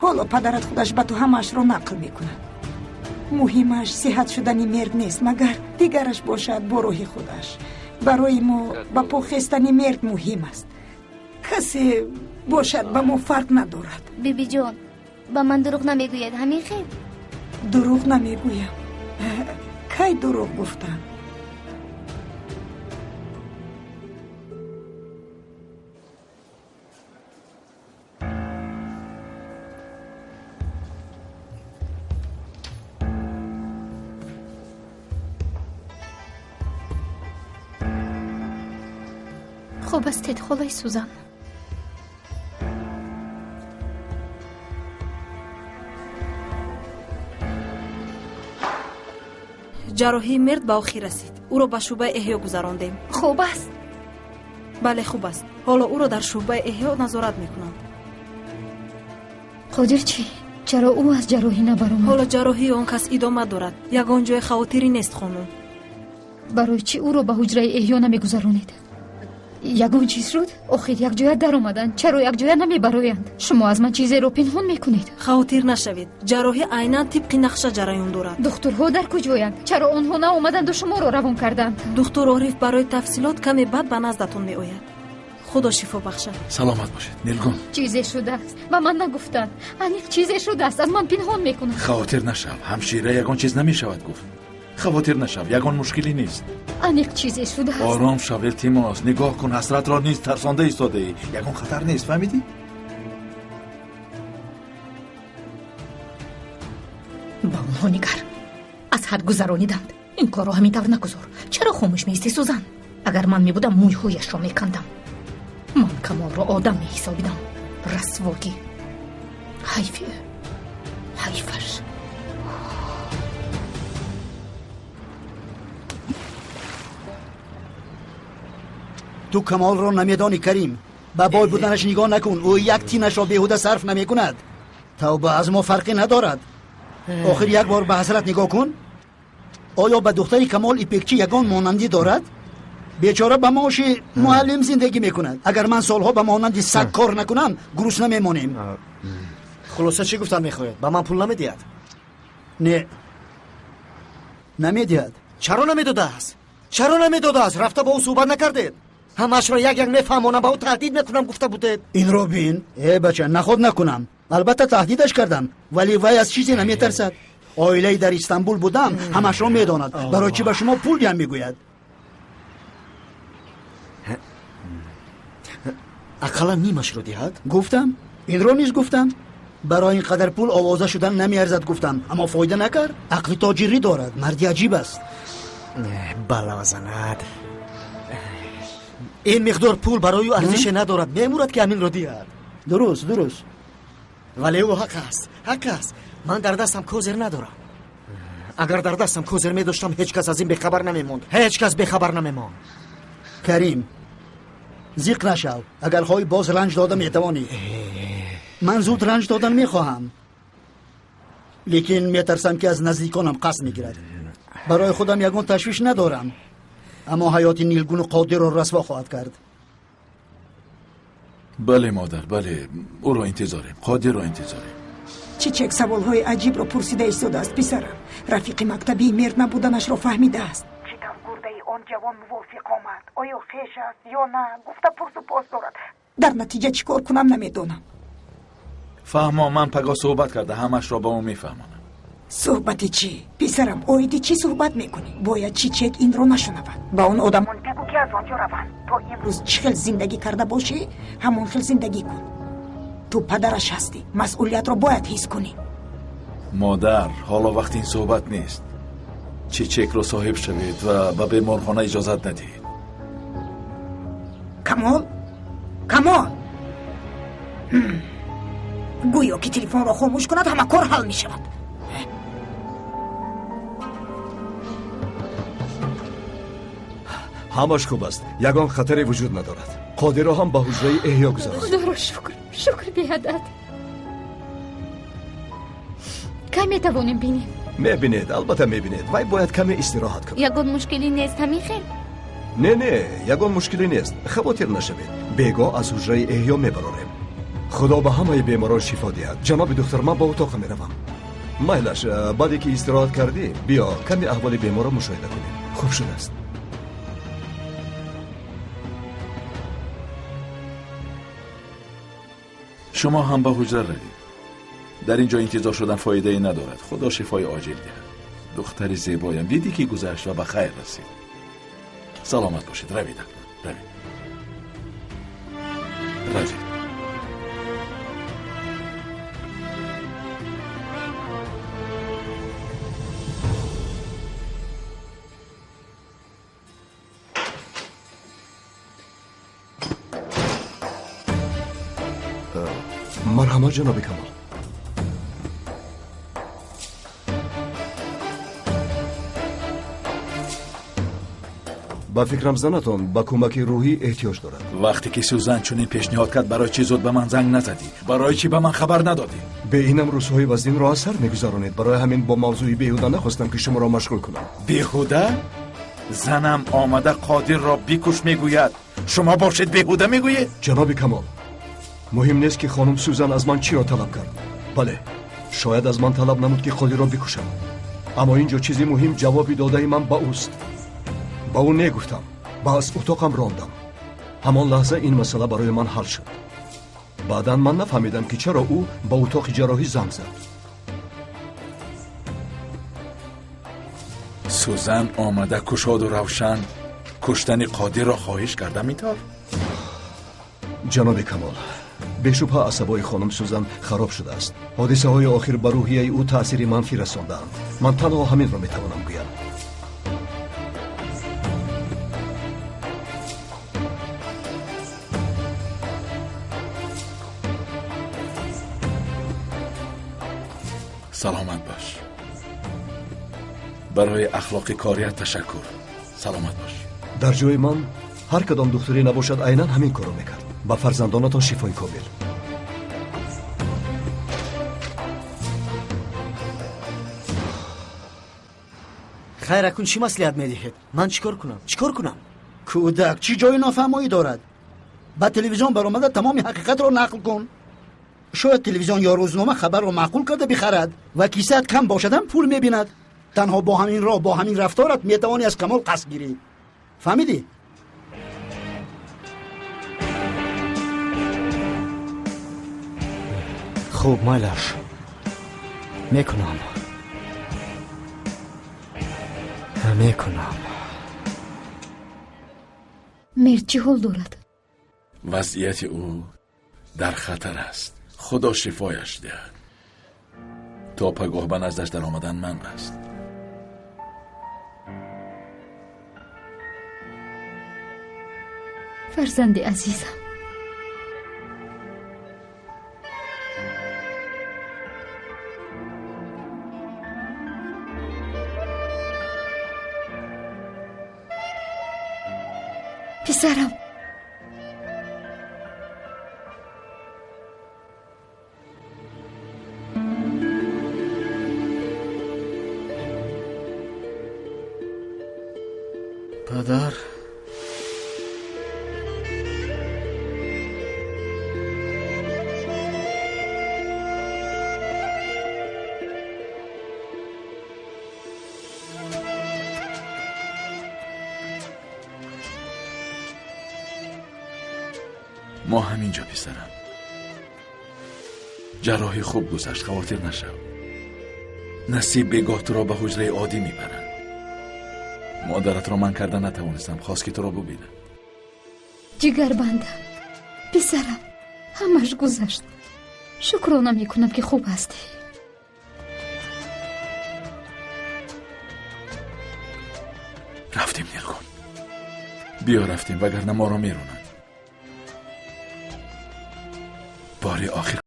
Ҳоло падарат худаш ба ту ҳамаашро нақл мекунад. Муҳимаш сиҳат шудани Мерд нест, магар дигараш бошад бо роҳи худаш. Барои мо ба по хестани Мерд муҳим аст. Касе бошад ба мо фарқ надорад. Бибиҷон, ба ман дурӯғ намегӯяд, ҳамин хел? Дурӯғ намегӯям. Кай дурӯғ гуфтам? Хуб ҳастед, холаи Сузан? Ҷарроҳии Мерд ба охир расид. Ӯро ба шӯъбаи эҳё гузарондем. Хуб аст? Бале, хуб аст. Ҳоло ӯро дар шӯъбаи эҳё назорат мекунанд. Қодир чӣ? Чаро ӯ аз ҷарроҳӣ набаромад? Ҳоло ҷарроҳии он кас идома дорад. Ягон ҷои хавотирӣ нест, хонум. Барои чӣ ӯро ба ҳуҷраи эҳё намегузаронед? Ягон чиз шуд? Охир якҷоя даромаданд. Чаро якҷоя намебароянд? Шумо аз ман чизеро пинҳон мекунед. Хавотир нашавед. Ҷарроҳӣ айнан тибқи нақша ҷараён дорад. Духтурҳо дар куҷоянд? Чаро онҳо наомаданду шуморо равон карданд? Духтур Ориф барои тафсилот каме баъд ба наздатон меояд. Худо шифо бахшад. Саломат бошед, Нилгун. Чизе шудааст. Ба ман нагуфтанд. Аниқ чизе шудааст. Аз ман пинҳон мекунанд. Хавотир нашав. Ҳамшира ягон чиз намешавад гуфт. Хавотир нашав, ягон мушкилӣ нест. Аниқ чизе шудааст. Ором шав, илтимос. Нигоҳ кун, ҳасратро низ тарсонда истодаӣ. Ягон хатар нест, фаҳмидӣ? Ба онҳо нигар. Аз ҳад гузарониданд. Ин корро ҳамин тавр нагузор. Чаро хомӯш меистӣ, Сузан? Агар ман мебудам, мӯйҳояшро мекандам. Ман Камолро одам меҳисобидам. Расвогӣ. Ҳайфи ӯ. Ҳайфаш. Ту Камолро намедонӣ, Карим. Ба бой буданаш нигоҳ накун. Ӯ як тинашро беҳуда сарф намекунад. Тавба аз мо фарқе надорад. Охир як бор ба ҳасрат нигоҳ кун. Оё ба духтари Камол Ипекчӣ ягон монандӣ дорад? Бечора ба маоши муаллим зиндагӣ мекунад. Агар ман солҳо ба монанди саг кор накунам, гурусна мемонем. Хулоса чӣ гуфтан мехоҳед? Ба ман пул намедиҳад? Не, намедиҳад. Чаро намедодааст? Чаро намедодааст? Рафта бо ӯ суҳбат накардед? Ҳамаашро як-як мефаҳмонам, ба ӯ таҳдид мекунам гуфта будед. Инро бин. Э бача, наход накунам. Албатта таҳдидаш кардам, вале вай аз чизе наметарсад. Оилаи дар Истанбул будам, ҳамаашро медонад. Барои чӣ ба шумо пул диҳам мегӯяд? Ақаллан нимашро диҳад? Гуфтам, инро низ гуфтам. Барои ин қадар пул овоза шудан намеарзад гуфтам, аммо фоида накард. Ақли тоҷирӣ дорад, марди аҷиб аст. Балавазанад. Ин миқдор пул барои ӯ арзише надорад. Мемурад ки ҳаминро диҳад. Дуруст, дуруст. Вале ӯ ҳақ аст, ҳақ аст. Ман дар дастам козир надорам. Агар дар дастам козир медоштам, ҳеҷ кас аз ин бехабар намемонд. Ҳеҷ кас бехабар намемонд. Карим, зиқ нашав. Агар хоҳӣ боз ранҷ дода метавонӣ. Ман зуд ранҷ додан мехоҳам, лекин метарсам ки аз наздиконам қасд мегирад. Барои худам ягон ташвиш надорам, аммо ҳаёти Нилгуну Қодирро расво хоҳад кард. Бале, модар, бале, ӯро интизорем, Қодирро интизорем. Чичек саволҳои аҷибро пурсида истодааст, писарам. Рафиқи мактабии Мерд набуданашро фаҳмидааст. Чӣ тавр гурдаи он ҷавон мувофиқ омад? Оё хеш аст ё на? Гуфта пурсу пос дорад. Дар натиҷа чӣ кор кунам намедонам. Фаҳмо, ман пагоҳ суҳбат карда ҳамашро ба ӯ мефаҳмонам. Суҳбати чӣ? Писарам, оиди чӣ суҳбат мекунӣ? Бояд Чичек инро нашунавад. Ба он одамон бигӯ ки аз он ҷо раванд. То имрӯз чӣ хел зиндагӣ карда бошӣ, ҳамон хел зиндагӣ кун. Ту падараш ҳастӣ, масъулиятро бояд ҳис кунӣ. Модар, ҳоло вақти ин суҳбат нест. Чичекро соҳиб шавед ва ба беморхона иҷозат надиҳед. Камол? Камол! Гӯё ки телефонро хомӯш кунад, ҳама кор ҳал мешавад. Ҳамаш хуб аст, ягон хатаре вуҷуд надорад. Қодирро ҳам ба ҳуҷраи эҳё гузаронд. Худоро шукр, шукр беадад. Кай метавонем бинем? Мебинед, албатта мебинед. Вай бояд каме истироҳат кунад. Ягон мушкилӣ нест, ҳамин хел? Не, не, ягон мушкилӣ нест. Хавотир нашавед. Бегоҳ аз ҳуҷраи эҳё мебарорем. Худо ба ҳамаи беморон шифо диҳад. Ҷаноби духтар, ман ба утоқа меравам. Майлаш, баъде ки истироҳат кардӣ, биё каме аҳволи беморро мушоҳида кунем. Хуб шудааст. Шумо ҳам ба ҳуҷра равед. Дар ин ҷо интизор шудан фоидае надорад. Худо шифои оҷил диҳад. Духтари зебоям, дидӣ ки гузашт ва ба хайр расид. Саломат бошед. Равед акнун, равед, равед. Марҳамат, ҷаноби Камол. Ба фикрам, занатон ба кӯмаки рӯҳӣ эҳтиёҷ дорад. Вақте ки Сюзан чунин пешниҳод кард, барои чӣ зуд ба ман занг назадӣ? Барои чӣ ба ман хабар надодӣ? Бе инам рӯзҳои вазнинро аз сар мегузаронед. Барои ҳамин бо мавзӯи беҳуда нахостам, ки шуморо машғул кунам. Беҳуда? Занам омада Қодирро бикуш мегӯяд, шумо бошед беҳуда мегӯед? Ҷаноби Камол, муҳим нест, ки хонум Сюзан аз ман чиро талаб кард. Бале, шояд аз ман талаб намуд, ки Қодирро бикушам, аммо ин ҷо чизи муҳим ҷавоби додаи ман ба ӯст. Ба ӯ негуфтам ва аз утоқам рондам. Ҳамон лаҳза ин масъала барои ман ҳал шуд. Баъдан ман нафаҳмидам, ки чаро ӯ ба утоқи ҷарроҳӣ занг зад. Сюзан омада кушоду равшан куштани Қодирро хоҳиш карда митор? Ҷаноби Камол, бешубҳа асабои хонум Сюзан хароб шудааст. Ҳодисаҳои охир ба рӯҳияи ӯ таъсири манфӣ расондаанд. Ман танҳо ҳаминро метавонам гӯям. Саломат бош. Барои ахлоқи корият ташаккур. Саломат бош. Дар ҷои ман ҳар кадом духтуре набошад, айнан ҳамин корро мекард. Ба фарзандонатон шифои комил. Хайр, акун чӣ маслиҳат медиҳед? Ман чӣ кор кунам? Чӣ кор кунам? Кӯдак чӣ ҷои нофаҳмоӣ дорад? Ба телевизион баромада тамоми ҳақиқатро нақл кун. Шояд телевизион ё рӯзнома хабарро маъқул карда бихарад ва кисаат кам бошадам пул мебинад. Танҳо бо ҳамин роҳ, бо ҳамин рафторат метавонӣ аз Камол қасд гирӣ. Фаҳмидӣ? Хуб, майлаш, мекунам, мекунам. Мерд чӣ ҳол дорад? Вазъияти ӯ дар хатар аст. Худо шифояш диҳад. То пагоҳ ба наздаш даромадан манъ аст. Фарзанди азизам, писарам, падар. Мо ҳамин ҷо, писарам. Ҷарроҳӣ хуб гузашт, хавотир нашав. Насиб бегоҳ туро ба ҳуҷраи оддӣ мебаранд. Модаратро ман карда натавонистам, хост ки туро бубинам. Ҷигарбандам, писарам, ҳамаш гузашт. Шукрона мекунам, ки хуб ҳастӣ. Рафтем, Нилгун. Биё рафтем, вагарна моро меронанд. Бори охир